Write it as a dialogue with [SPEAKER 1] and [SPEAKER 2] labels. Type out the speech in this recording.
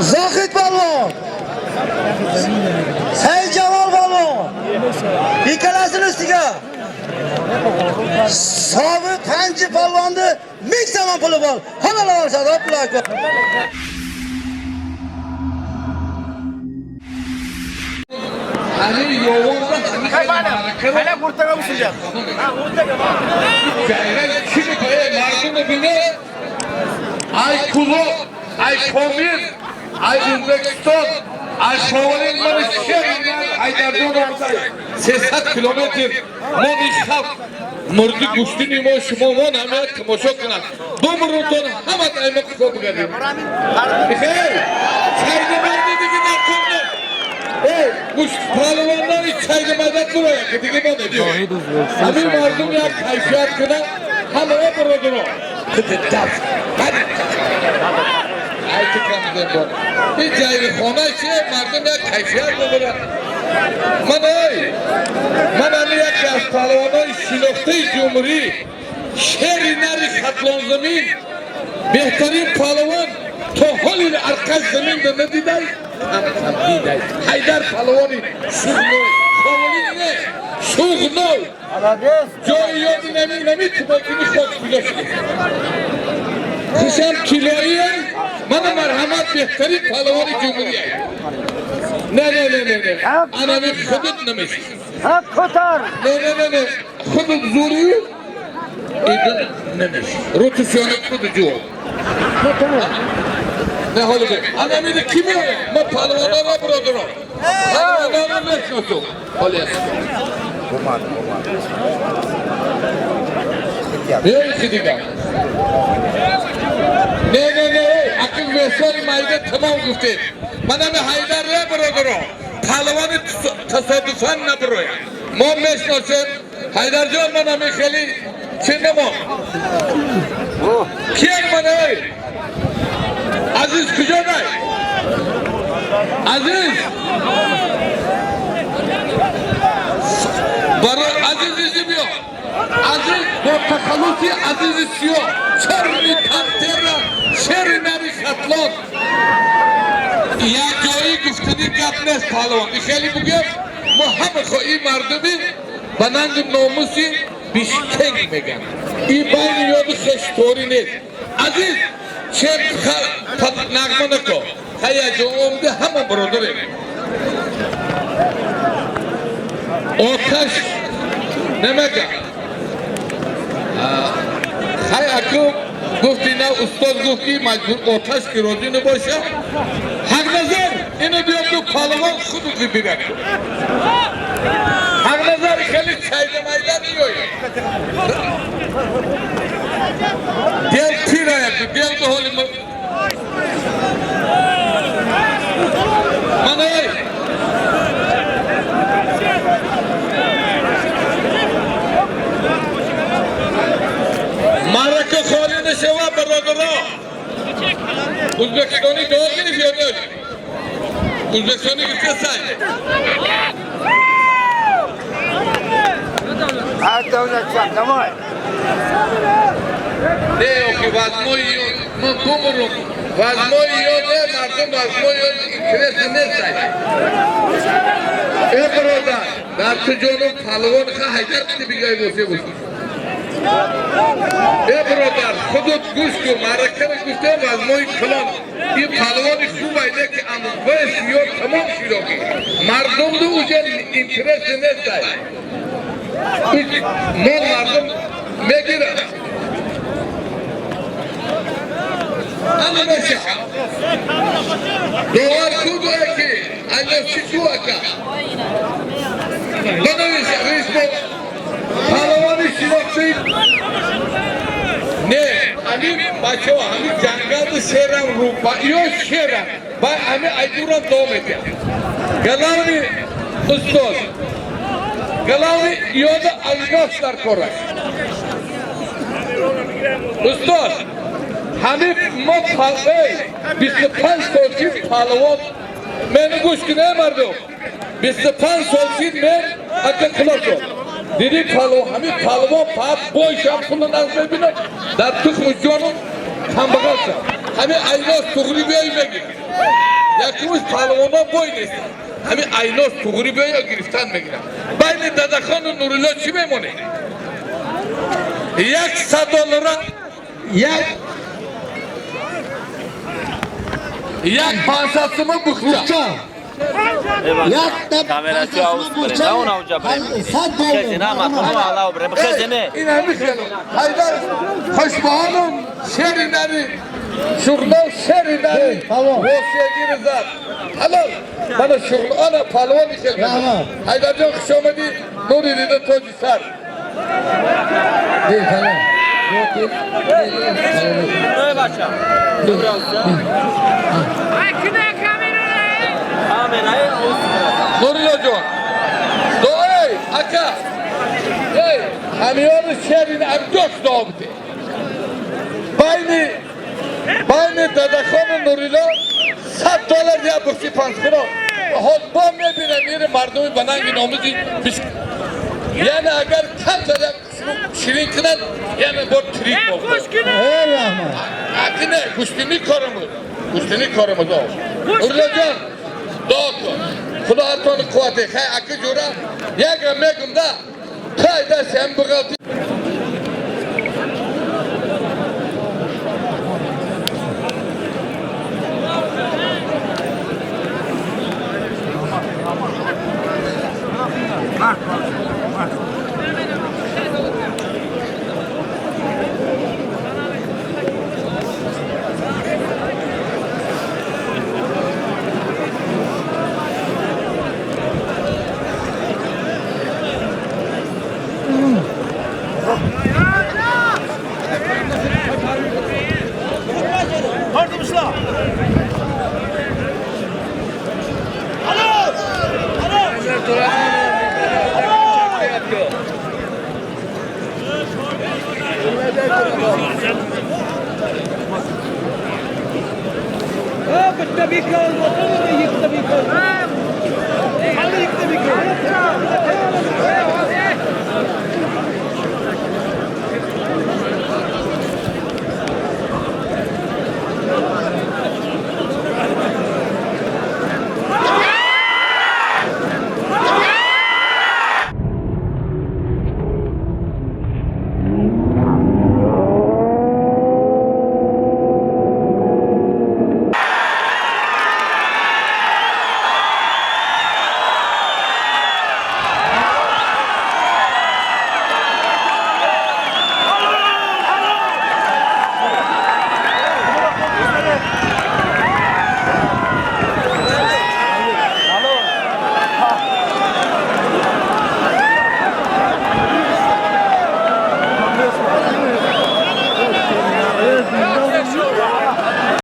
[SPEAKER 1] Zohid polvon. Saidjamol polvon. Ikkalasini ustiga. Sobiq Panji polvonni 1000 somon puli bor. Halol olishadi, Abdulla aka.
[SPEAKER 2] Hala kurtaramamışsın.
[SPEAKER 3] Ay Kulub, ay Komir, ay O'zbekiston, ay Шовалин мани шер Ҳайдарҷон омадай 300 километр мони халқ мурди гӯштини мо шумо мон ҳамаят тамошо кунад. Бумрутон ҳама дайма қифо бигардем. Хейр, чайдамарди диги накунна. Эй, гӯшт палвонлари чайдамарда куроя ки диги мо недием. Ҳамин мардум як кайфият кунад, ҳама бародаро. Ин ҷайрихона чи мардум як кайфият мебарад. Ман ой, ман ами яке аз палвонои шинохтаи ҷумҳурӣ, шери нари Хатлонзамин, беҳтарин палвон то ҳоли арқаи замин да надидай, кам кам дидай. Ҳайдар палвони шуғной, ховолин не, шуғной. Ҷои ёди нами нами тубокини хок куҷо шуд. Хушам тиллоие, мана марҳамат беҳтарин палвони ҷумҳурие. Не, не, не, не, не. Анами худут намеши.
[SPEAKER 2] Kotar.
[SPEAKER 3] Не, не, не, не. Худут зурию иду намеши. Рутусёни худу ҷуо. Не, ҳоли бе. Анами ки меояд? Ма палвонора бародаро. Палвонора мешносум. Ҳоли аст. Биёи ки дигар. Не, не, не, акл весони майда тамом гуфтед. Манами Ҳайдар ре бародаро. Палвони тасодуфан набирояд. Мо мешносем. Ҳайдарҷон манами хеле чӣ намо? Киян ман эй? Азиз куҷо най? Азиз! Барои Азиз изи биё. Азиз бо тахаллуси Азизи Сиёҳ, чорни пантера, шери нари Хатлон. Як ҷои гуфтани гап нест палвон. И хеле бугӯям, мо ҳама хоҳи мардуми ба нанги номуси Бишкек мегӯям. И байни ёди хешторӣ нест. Азиз, чем нағма нако. Ҳая ҷо омде ҳама бародарем. Оташ намега. Хай аку гуфти на устод гуфт ки маҷбур оташ ки розӣ набоша. Ҳақназар ино биём ду палвон худу бибирад. Ҳақназар хеле чайда майда меояд. Дел пирая дел до ҳоли ман эй маърака холӣ нашава бародаро. Ӯзбекистони дуо гирифт ё не? Ӯзбекистони гирифта сай.
[SPEAKER 2] Давай.
[SPEAKER 3] Не, охи вазмои ёд, ман бумурум. Вазмои ёд, э, мардум вазмои ёд интереси нестай. Э, бародар, дар ту ҷонум палвон ха Ҳайдар қити бигай босе боши. Э, бародар, худут гӯш кун, маъракаро гуфтем вазмои калон. Ин палвони хуб айде ки амвес ёд тамом шидоки. Мардум ду уже интереси нестай. Мо мардум мегирад. Ана меша. Довар ку гӯя ки айнав чӣ ку ака? Банавис, рисмо палвони шинохтаи не, ҳамин бачаҳо ҳамин ҷангалду шерам рӯба ё шерам ба ҳамин айдурам до медиҳам. Главный устод, главный ёда алнос дар кораш. Устод, ҳамин мо эй, 25 сол ки палвон мени гӯш кун, эй мардум. 25 сол ки мен ака хулосо. Диди палвон, ҳамин палвон фақат бойшам пулу наз мебинад, дар тухму ҷону камбағал шав. Ҳамин айнос туғри биёй мегир. Якумуш палвоно бой нестанд. Ҳамин айнос туғри биёй гирифтан мегирам. Байни Дадахону Нурилло чӣ мемонед? $100 як 500 сомон бухча. Ин ҳами хело. Ҳайдар хушбаҳоном шери нари шуғлов шери нари восиягири зад. Ҳалол. Мана шуғл ана палвони хел. Ҳайдарҷон хуш омадӣ. Нури дида тоҷи сар. Нурилло ҷон. Эй, ака. Эй, ҳамиёни шерин амҷош дуо бите. Байни Дадахону Нурилло $100 я бухти панҷхуро. Ҳол бо мебинам ири мардуми ба нанги номузи яъне агар камтар як ширин кунад, яъне бор трик бохта. Аки не, гӯштини корамуз. Гӯштини корамуз. Нурилло ҷон, дуо кун. Худо ҳартони қуввате. Хай аки ҷура, ягам мегум да. Хай даст ҳам биғалти.